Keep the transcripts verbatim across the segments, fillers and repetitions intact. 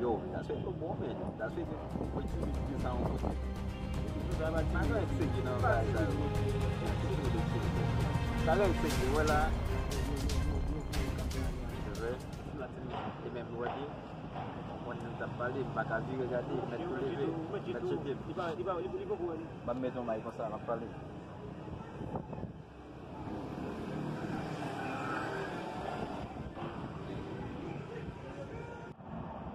Yo, that's why yo bon, man. That's why yo, yo, yo, yo, yo, sa yon kote. Pa gen serye nan bagay sa yo. Sa gen serye, wè la. Se vre. E menm, nou wè byen. Mwen, nou t ap pale, m pa ka vire gade, mèt tou leve, mèt cheke m. M ap met yon may konsa, m ap pale.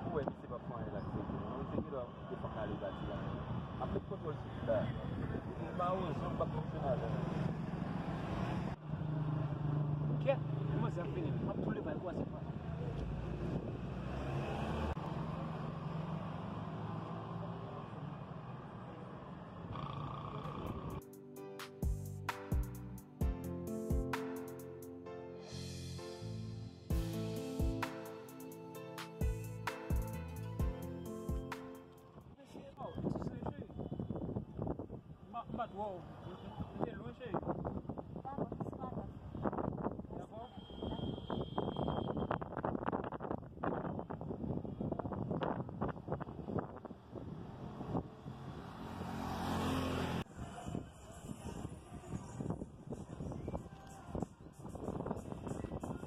Ou wè, misye p ap fè anyen la, misye di, non, misye gen dwa kite fanm nan ale pati la. M ap met kontwòl sou fi la. Li mawozo, m p ap fonksyone avè l. Kèt, manzè ap vini, m ap tou leve al kwaze pa.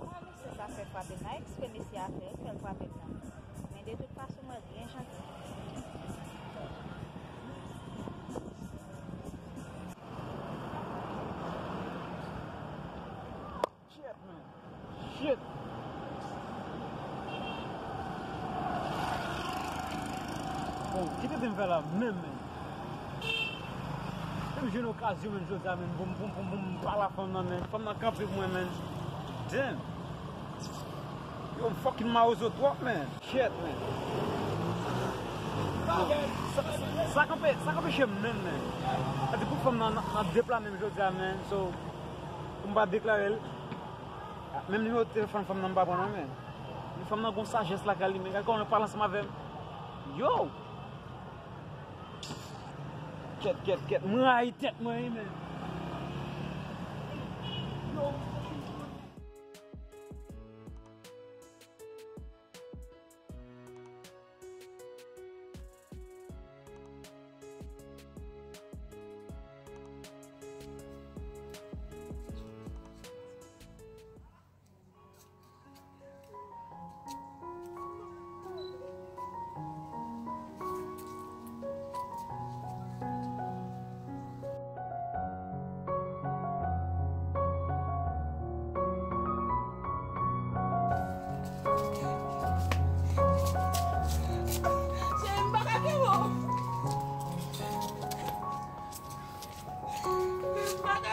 Wè, mesye sa fè frape m nan, eksprè mesye a fè, fè l frape m nan. Men de tout fason, mwen byen janti. Shit, man. Shit. Bon, ki te di m fè la menm, men. Menm jwenn okazyon, men, jodi a, men, pou m, pou m, pou m, pou m pale a fanm nan, men. Fanm nan kanpe pou mwen, men. Damn. Yo, m fucking mawozo twòp, men. Shit, men. Sa, sa, sa k anpe-, sa k anpeche m menm, men. Sa di pou fanm nan, nan, nan deplase menm jodi a, men. So, pou m pa deklare l. Menm nimewo telefòn fanm nan m pa pran non, men. Men fanm nan gon sajès lakay li, men gade kòman l pale ansanm avè m. Yo! Kèt, kèt, kèt, mwen rayi tèt mwen wi, men. Yo! Cheri, m pa ka kenbe w. M pa ka.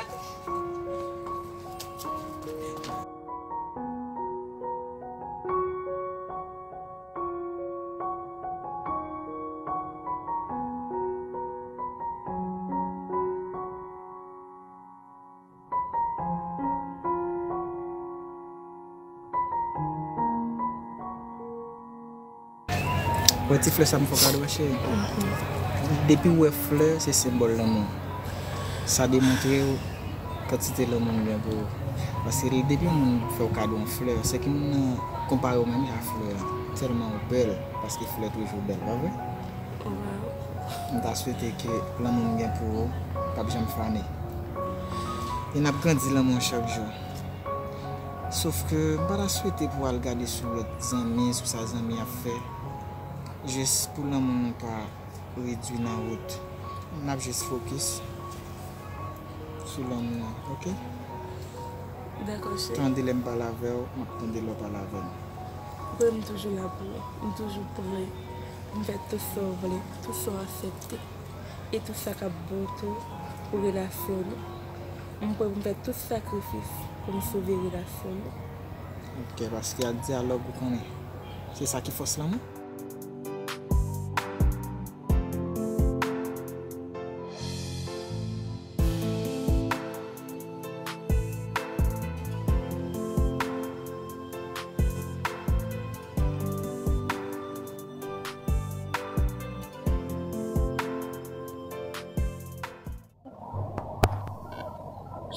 Wè ti flè sa m fè w kado a, cheri. Depi w wè flè, se senbòl lanmou. Sa demontre w kantite lanmou m gen pou ou. Paske depi yon moun fè w kado yon flè, se ke moun nan konpare w menm jan ak flè a. Tèlman w bèl, paske flè toujou bèl, pa vre? M ta swete ke lanmou m gen pou ou p ap janm fane. E n ap grandi lanmou an chak jou. Sof ke m pa ta swete pou w al gade sou lòt zanmi, sou sa zanmi ap fè. Jis pou lanmou nou pa redui nan wout. N ap jis fokis sou lanmou an, oke? Dakò, cheri. Tande lè m pale avè w, m ap tande lè w pale avè m. Vre, m toujou la pou ou. M toujou prè pou m fè tout sa w vle, tout sa w aksepte. E tout sa k ap bon tou pou relasyon nou. M prè pou m fè tout sakrifis pou m sove relasyon nou. Ok, paske ak dyalòg, ou konnen, se sa ki fòs lanmou.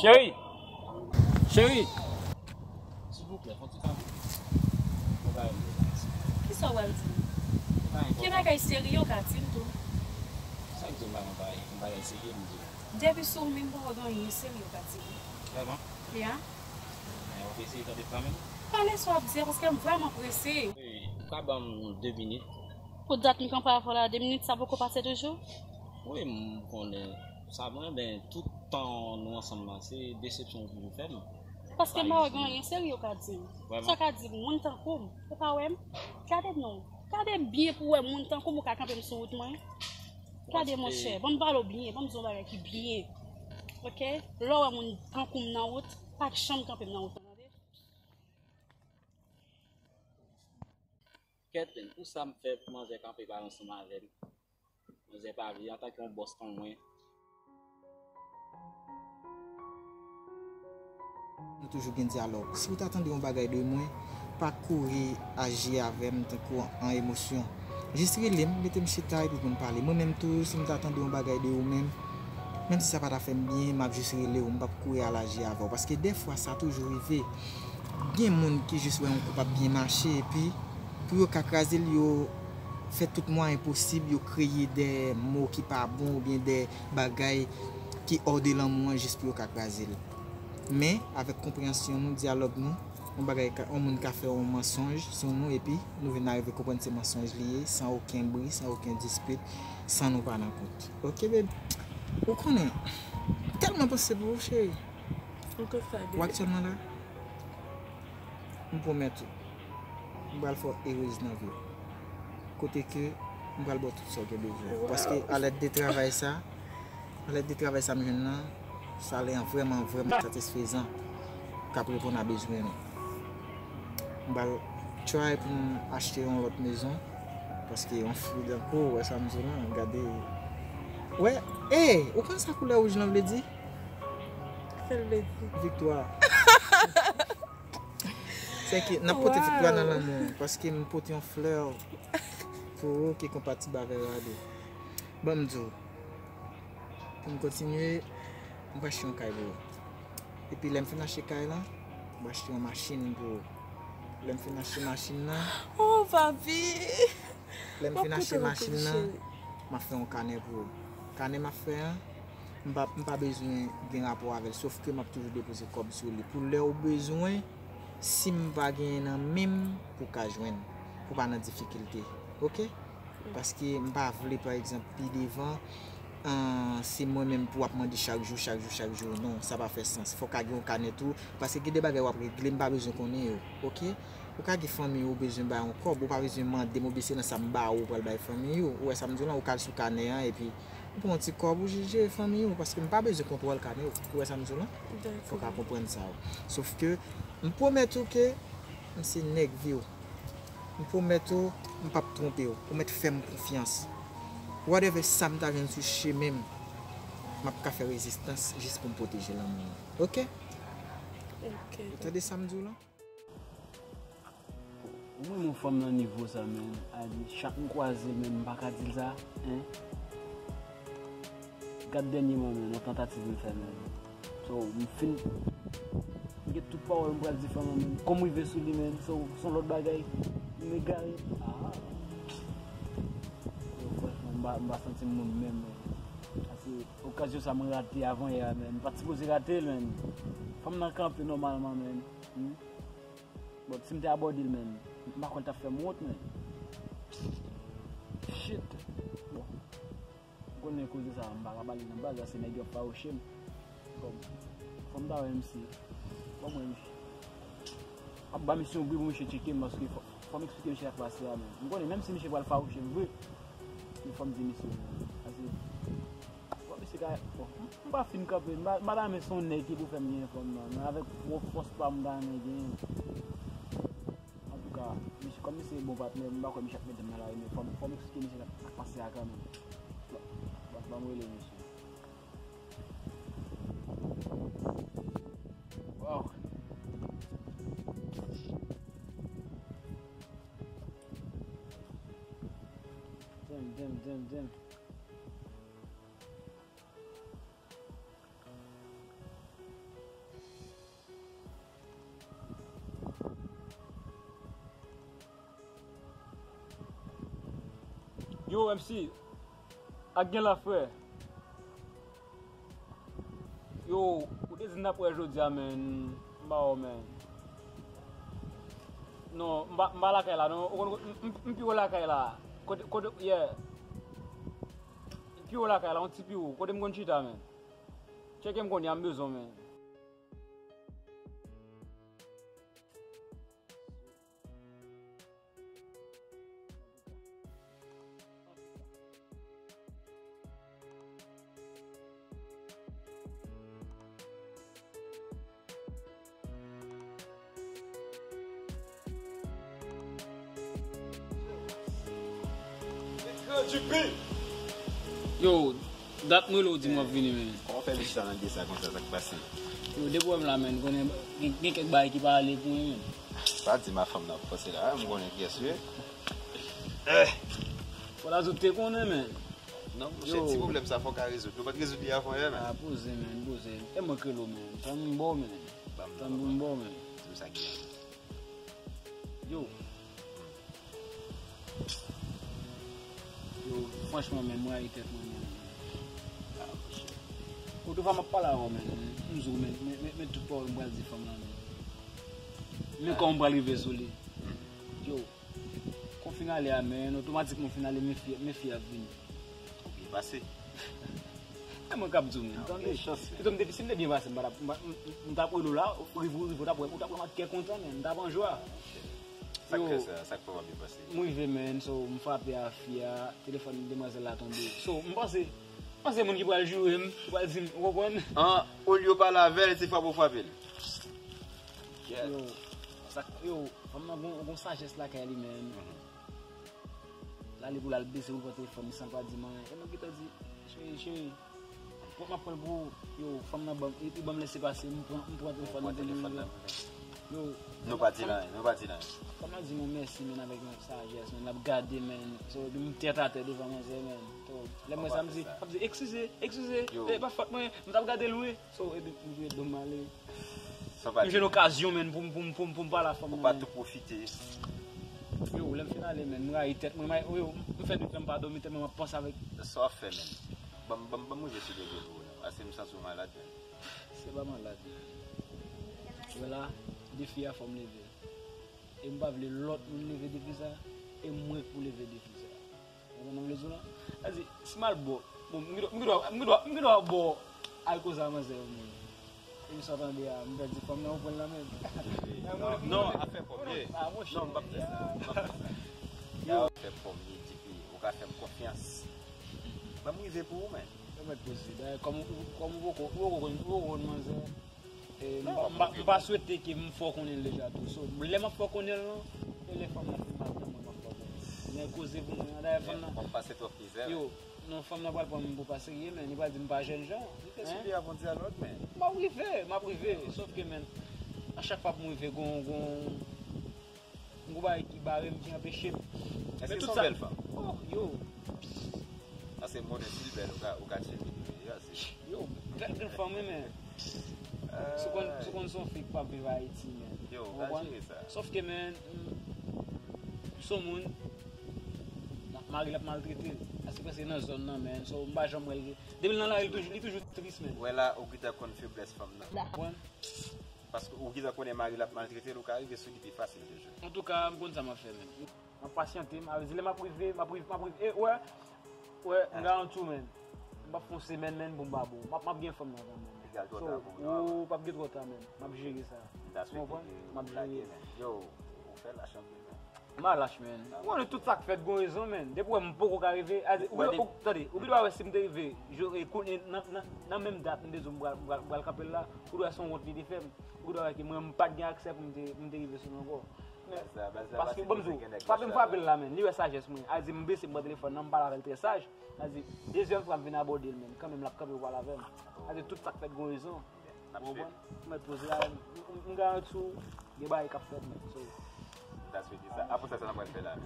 Cheri! Cheri! Silvouplè, fon ti kanpe. Mwen pa renmen sa. Kisa w pral di m? Gen bagay serye w ka di m tou. Sa k di w m pa gen bagay, yon bagay serye m di w? Depi sou ou menm poko gen anyen serye w ka di m. Vrèman? Ya. Men w ap eseye tande m kanmenm? Pale sa w ap di a, paske m vrèman prese. Wi, ou ka ban m de minit? Pou dat m kanpe avè w la, de minit sa poko pase toujou? Wi, m konnen. Sa mwen, ben, tout tan nou ansanm lan, se desepsyon ou toujou fè m. Paske m pa wè gen anyen serye w ka di m. Sa w ka di m, moun tankou m, ou pa wè m? Gade non, gade byen pou w wè moun tankou m ou ka kanpe m sou wout mwen. Gade monchè, ban m pale w byen, ban m di w yon bagay ki byen. Oke? Lè w wè moun tankou m nan wout, pa janm kanpe m nan wout lan, tande? Kèt, pou sa m fè pou manzè kanpe pale ansanm avè m. Manzè pa vle, antanke yon bòs tankou mwen. Nou toujou gen dyalòg. Si w ta tande yon bagay de mwen, pa kouri aji avè m tankou an emosyon. Jis rele m, mete m chita epi pou n pale. Mwen menm tou, si m ta tande yon bagay de ou menm, menm si sa pa ta fè m byen, m ap jis rele w, m p ap kouri al aji avè w. Paske dèfwa, sa toujou rive. Gen moun ki jis wè yon koup ap byen mache, epi pou yo ka kraze l, yo fè tout mwayen posib, yo kreye de mo ki pa bon oubyen de bagay ki hors de lanmou an jis pou yo ka kraze l. Men, avèk konpreyansyon nou, dyalòg nou, yon bagay ka, yon moun ka fè yon mansonj sou nou, epi nou vin arive konprann se mansonj li ye, san okenn bri, san okenn dispit, san nou pa nan kont. Oke, babe? Ou konnen, tèlman panse pou ou, cheri. Ou aktyèlman la? M pwomèt ou, m pral fè w erez nan vi w. Kote ke m pral ba w tout sa w gen bezwen. Paske alèd de travay sa, alèd de travay sa m jwenn nan, sa lè an vrèman, vrèman satisfezan k ap reponn a bezwen nou. M pral try pou m achte yon lòt mezon. Paske yon fou dan kou, wè sa m di w lan, gade. Wè, e, ou konn sa koulè wouj lan vle di? Sa l vle di? Viktwa. Se ke n ap pote viktwa nan lanmou, paske m pote yon flè pou ou ki konpatib avè rado. Ban m di w, pou m kontinye, m pral achte yon kay pou ou. Epi lè m fin achte kay lan, m pral achte yon machin pou ou. Lè m fin achte machin nan, oh, papi! Lè m fin achte machin nan, m ap fè yon kanè pou ou. Kanè m ap fè an, m pa, m pa bezwen gen rapò avè l, sof ke m ap toujou depoze kòb sou li. Pou lè ou bezwen, si m pa genyen nan men m, pou w ka jwenn, pou w pa nan difikilte. Oke? Paske m pa vle, pa egzanp, pi devan, an, se mwen menm pou w ap mande chak jou, chak jou, chak jou. Non, sa pa fè sans. Fòk ka gen yon kanè tou. Paske gen de bagay w ap regle, m pa bezwen konnen yo. Oke? Ou ka gen fanmi ou bezwen bay yon kòb, ou pa bezwen mande m, oubyen se nan sa m ba ou, ou pral bay fanmi ou. Ou wè sa m di w lan, ou ka al sou kanè an, epi ou pran yon ti kòb, ou jere fanmi ou, paske m pa bezwen kontwòl kanè ou. Ou wè sa m di w lan? Fòk w ka konprann sa. Sof ke, m pwomèt ou ke m se nèg vi w. M pwomèt ou, m p ap twonpe w. Ou mèt fè m konfyans. Whatever sa m ta jwenn sou chemen m, m ap ka fè rezistans jis pou m pwoteje lanmou nou. Oke? Oke. Ou tande sa m di w lan? Ou renmen yon fanm nan nivo sa, menn. Ali, chak m kwaze, menn, m pa ka di l sa, en. Gad dènyèman, menn, yon tantativ m fè, menn. So, m fin gen tout pawòl m pral di fanm nan, menn. Kòm m rive sou li, menn, se yon, se yon lòt bagay. M egare. Ah. Yo, franchman, m pa, m pa santi m moun menm, menn. Paske okazyon sa mwen rate avan yè a, menn. M pa t sipoze rate l, menn. Fanm nan kanpe nòmalman, menn. Hmm? Bon, si m te abòde l, menn, m pa kwè l t ap fè m wont, menn. Shit. Bon. M konnen koze sa a, m pa ka pale nan baz la, se nèg yo ap fawouche m. Bon, fò m ta wè misye. Bon, mwen, m ap ba misye yon bri pou misye tcheke m, paske fò, fò m eksplike misye sa k pase a, menn. M konnen, menm si misye pral fawouche m vre, men fò m di misye, menn. Paske, bon, misye ka, bon, m, m pa fin kanpe, m pa, m pa ta renmen se yon nèg ki pou fè m genyen fanm nan, men avèk pwòp fòs pa m, m ta renmen genyen. Antouka, misye, kòm misye bon patnè m, m pa kwè misye ap mete m nan lari, men fò m, fò m eksplike misye sa k pase a kanmenm. Bon, bon, fò m rele misye. Wow. Damn, damn, damn, damn. Yo, M C, ak gen la, frè. Yo, ou te di n ap wè jodi a, men, m ba w, men. Non, m pa, m pa lakay la, non. Ou konn, m, m, m pi wo lakay la. Kote, kote, yeah. M pi wo lakay la, yon ti pi wo. Kote m konn chita, men. Tcheke m kounye a, m bezwen w, men. Yo, dat mwen lè w di m w ap vini, men. Kòman fè misye sa nan de sa konsa, sa k pase? Yo, depi w wè m la, men, konnen gen, gen kèk bagay ki pa ale pou mwen, men. Pa di m a fanm nan ap panse la, m konnen kiyès li ye. Eh! Fò la zot te konnen, men. Non, monchè, ti pwoblèm sa fò w ka rezoud. Nou pa t rezoud li avan yè, men. Ah, poze, men, poze. E mwen k rele w, men. Tann m ba w, men. Tann pou m ba w, men. Di m sa ki la. Yo. Yo, franchman, men, mwen rayi tèt mwen, men. Ah, monchè. Otofa m ap pale avè w, men. M di w, men, men, men, men tout pawòl m pral di fanm lan, men. Men kòman m pral rive sou li. Yo. Kon fin ale a, men, otomatikman fin ale, men fi, men fi ap vini. Ou byen pase. E mwen k ap di w, men, tande. Gen chans, men. Pito m te, si m te byen pase, m pa t ap, m pa, m, m, m t ap rele w la, rive, rive, ou t ap wè, ou t ap wè m ak kè kontan, men, m t ap an jwa. Sa k fè sa, sa k fè w pa byen pase? M rive, men, so, m frape a fi a, telefòn demwazèl la tonbe. So, m panse, m panse moun ki pral joure m, ki pral di m, ou konprann? An, olye w pale avè l, se frape w frape l. Yo, sa, yo, fanm nan gon, gon sajès lakay li, men. L ale pou l al bese, pou l pran telefòn li san l pa di m anyen. E mwen gentan di, cheri, cheri, pran, m ap pran l pou ou. Yo, fanm nan ban m, li, li ban m lese pase, m pran, m pran telefòn nan pou mwen. Yo, nou pa di l anyen, nou pa di l anyen. Fanm nan di mwen mèsi, men, avèk yon sajès, men, l ap gade, men. So, epi m tèt atè devan manzè, men. So, lè m wè sa, m di, m ap di, eskize, eskize, e pa fòt mwen, m t ap gade l wi. So, epi m vire do m ale. M jwenn okazyon, men, pou m, pou m, pou m, pou m pale a fanm nan. Ou pa tou pwofite. Yo, lè m fin ale, men, m rayi tèt mwen. Yo, m fè de tan m pa dòmi tèlman m ap panse avèk. Sa w ap fè, men? Ban m, ban m, ban m rive sou degle pou ou, non. Ase m santi w malad, men. Se pa malad. Wè la, defi a fò m leve. E m pa vle lòt moun leve defi sa, e mwen k pou leve defi sa. Ou konprann sa m vle di w la? Sa di, si m al bò, bon, m gen dwa, m gen dwa, m gen dwa, m gen dwa bò al koze a manzè yo, men. Epi sa w tande a, m pèdi fanm nan, ou pran l nan men m. Non, non, afè fanm ye. Ah, monchè. Non, m p ap fè sa. M p ap fè sa. Afè fanm ye, D P, ou ka fè m konfyans. Ban m rive pou ou, men. Ou mèt poze. Dayè, kòm ou, kòm ou poko, ou poko konn, ou poko konn manzè. E, m pa, m pa, m pa swete ke m fè w konnen l deja tou. So, lè m ap fè w konnen l lan, e lè fanm nan fin mal nan mwen, m ap fè w konnen. Men koze pou mwen an, dayè fanm nan. Kòm pase twòp mizè. Yo, non, fanm nan pral pran m pou pa serye, men li pral di m pa jènjan. Li te sou li avan di a lòt, men. M ap rive, m ap rive. Sòf ke, men, a chak fwa pou m rive, gon, gon, Yon bagay ki bare m, ki anpeche m. Èske se yon bèl fanm? Oh, yo. Paske m konnen si l bèl, ou ka, ou ka tcheke li. Yo, bèl, bèl fanm, wi, men. Si w konn, si w konn se yon fi k p ap viv Ayiti, men. Yo, ou ka jere sa. Sòf ke, men, m, se yon moun, mari l ap maltrete l. Paske prèske nan zòn nan, men. So, m pa janm wè l. Depi l nan lari, li toujou, li toujou tris, men. Ou wè la, ou gentan konn feblès fanm nan. Konprann? Paske ou gentan konnen mari l ap maltrete l, ou ka rive sou li pi fasil toujou. Antouka, m konn sa m ap fè, men. M ap pasyante, m ap di lè m ap rive, m ap rive, m ap rive. E, wè, wè, m garanti w, men. M p ap fè yon semèn, men, pou m pa bon. M ap, m ap gen fanm nan kanmenm. Piga l twò ta pou w, non? Ou p ap gen twò ta, men. M ap jere sa. Ou konprann? M ap jere. Yo, ou fè lach anpil, men. M pa lach, men. Ou konnen tout sa k fèt gon rezon, men. Depi w wè m poko ka rive, a di, ou, ou, tande, ou pi dwa wè si m te rive, nan, nan, nan menm dat m te di w m pral, m pral, m pral kanpe l la, ou dwe wè se yon wont li te fè m. Ou dwe wè ke mwen m pa t gen aksè pou m te, pou m te rive sou l ankò. Men, paske, ban m di w, frape m frape l la, men, li wè sajès mwen. A di m bese m pran telefòn nan, m pale avè l trè saj. A di, dezyèm fwa m vin abòde l, men, kanmenm l ap kanpe pou pale avè m. A di, tout sa k fèt gon rezon. Ou konprann? Ou mèt poze a, m, m, m garanti w, gen bagay k ap fèt, men. So, that's what it is. Apre sa, sa n ap pral fè la?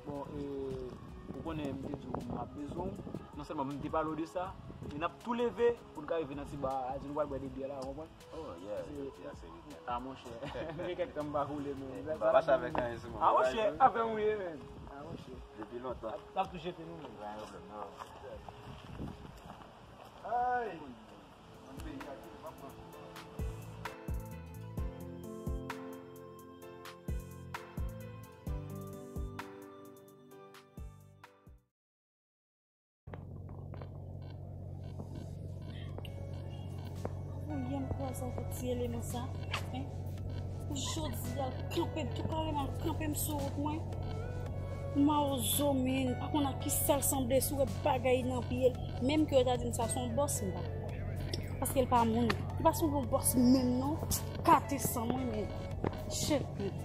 Bon, e, ou konnen, m te di w, m ap bezwen w. Non sèlman m te pale w de sa, men n ap tou leve pou n ka rive nan ti ba a, a di nou pral bwè de byè la, ou konprann? Oh, yeah, yeah, yeah, se weekend. Ah, monchè, m gen kèk tan m pa koule, men. M pa mache avèk anyen sou mwen. Ah, monchè, afè m ou ye, men. Depi lontan. L ap tou jete nou menm. Pa gen pwoblèm, non. Ay! Nan peyi a, ki pa pran. Kounye a m kwaze avèk ti eleman sa, en. Jodi a, l kanpe m tou kareman, l kanpe m sou wout mwen. Mawozo, men, m pa konn ak ki sa l sanble, si w wè bagay nan pye l. Menm ke yo ta di m sa se yon bòs, m pa kwè. Paske l pa moun. Li pa sanble yon bòs menm, non. Kate san mwen, men. Chèt, men.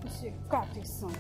Misye kate san.